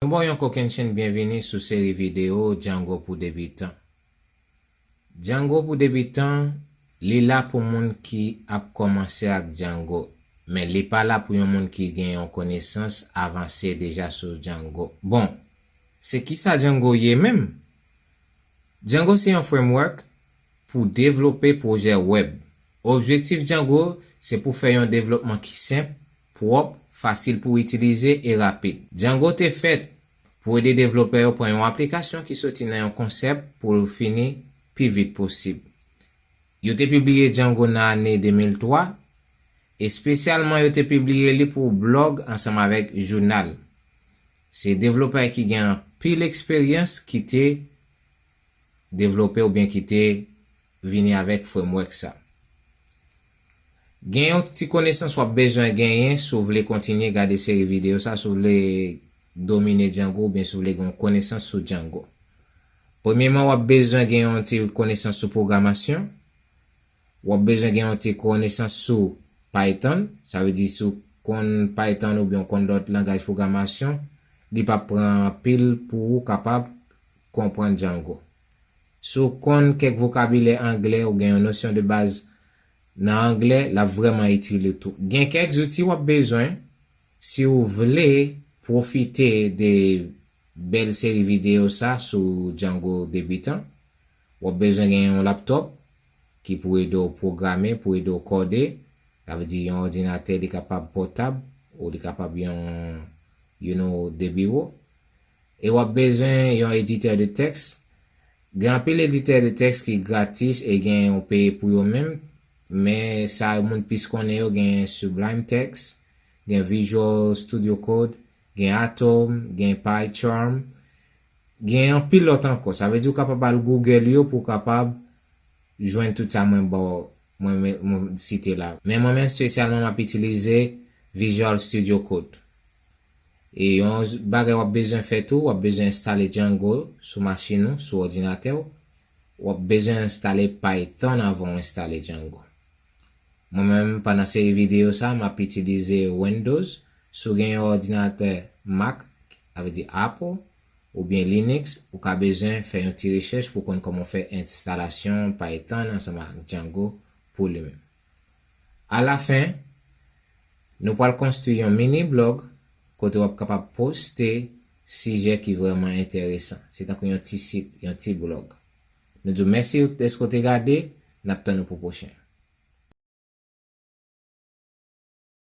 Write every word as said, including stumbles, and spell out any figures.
Mwen ba w yon kokennchenn byenvini sou seri videyo Django pou debitan. Django pou debitan, li la pou moun ki ap kòmanse ak Django, men li pa la pou yon moun ki gen yon konesans avanse deja sou Django. Bon, se kisa Django ye menm? Django se yon framework pou devlope pwojè wèb. Objektif Django se pou fè yon devlopman ki senp, pwòp, fasil pou itilize e rapid. Django te fèt pou ede devlopè yo pran yon aplikasyon ki soti nan yon konsèp pou l fini pi vit posib. Yo te pibliye Django nan ane de mil twa, espesyalman yo te pibliye li pou blòg ansanm avèk jounal. Se devlopè ki gen anpil eksperyans ki te devlope oubyen ki te vini avèk framework sa. Gen yon ti konesans w ap bezwen genyen si w vle kontinye gade seri videyo sa, si w vle domine Django oubyen si w vle gen yon konesans sou Django. Premyèman, w ap bezwen gen yon ti konesans sou pwogramasyon. W ap bezwen gen yon ti konesans sou Python. Sa vle di si w konn Python oubyen w konn lòt langaj pwogramasyon, li p ap pran anpil pou ou kapab konprann Django. Si w konn kèk vokabilè anglè ou gen yon nosyon de baz nan anglè, l ap vrèman itil ou tou. Gen kèk zouti w ap bezwen si w vle pwofite de bèl seri videyo sa sou Django debitan. W ap bezwen gen yon laptòp ki pou ede w pwograme, pou ede w kòde. Sa vle di yon òdinatè, li kapab pòtab ou li kapab yon, you know, de biwo. E w ap bezwen yon editè de tèks. Gen anpil editè de tèks ki gratis e gen ou peye pou yo menm, men sa moun plis konnen yo gen Sublime Text, gen Visual Studio Code, gen Atom, gen PyCharm, gen anpil lòt ankò. Sa vle di ou kapab al Google yo pou w kapab jwenn tout sa mwen ba w, mwen, mwen, mwen site la. Men mwen menm espesyalman m ap itilize Visual Studio Code. E yon z-, bagay w ap bezwen fè tou, w ap bezwen enstale Django sou machin ou, sou òdinatè w. W ap bezwen enstale Python anvan w enstale Django. Mwen menm, pandan seri videyo sa, m ap itilize Windows. Si w gen yon òdinatè Mac, sa vle di Apple, oubyen Linux, ou ka bezwen fè yon ti rechèch pou konn kòman w fè enstalasyon Python ansanm ak Django pou li menm. Alafen, nou pral konstwi yon mini blòg kote w ap kapab poste sijè ki vrèman enteresan. Se tankou yon ti sit, yon ti blòg. Nou di w mèsi dèske w te gade, n ap tann ou pou pwochen.